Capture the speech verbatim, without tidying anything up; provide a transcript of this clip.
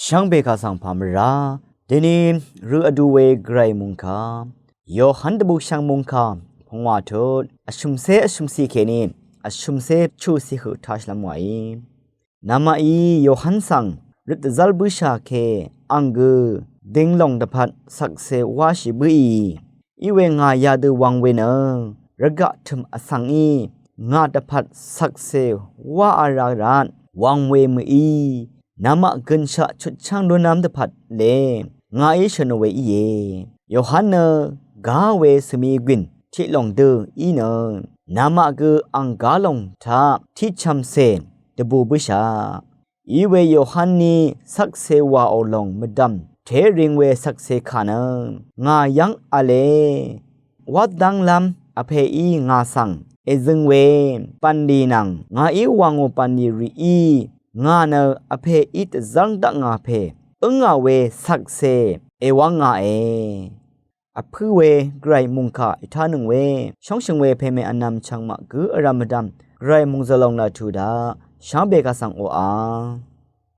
Shvngbe kà svng pà mvrá deni rø vdu we gvray mungkà Yohan dvbukshvng mungkà pungwà tut vshø̀mcé vshø̀mcì kèní vshø̀mcé chucì høq tashvlv́m wàí. Namaqí Yohan svng røt dvzv́l bǿshà ke ang gø ding lòng dvpvt shvkse wáshì bǿì. Iwe ngà yadø wvng we nø rvgaq tø̀m vsvngí ngà dvpvt shvkse wáā ra rvt wvng we mø̀í. Namaq gønshaq chutchv́ng lúnv́m dvpvt le ngàí shø̀n we íe. Yohan nø gá we svmi gwìn tiq lòng dø í nø namaq gø ang gá lòng taq tiqchv̀mcè dvbù bǿshà. Iwe Yohan ní shvkse wàò lòng mvdv̀m té ring we shvkse kà nø ngà yv́ng v̄le wá dv́nglv́m Vpèí ngà svng èzøng we bv̀nlì nvng ngàí wàngò bv̀nlì rìí ngà nø Vpèí dvzv́ng daq ngà pè ǿngà we shvkse èwv́ng ngàe. Vpǿ we gvray mungkà ètánøng we shóngshø̀ng we pème vnvm chvngmaq gǿ vrv̀m mvdv̀m gvray mungzø̀l lòng laq tuq daq shvngbe kà svng oqà.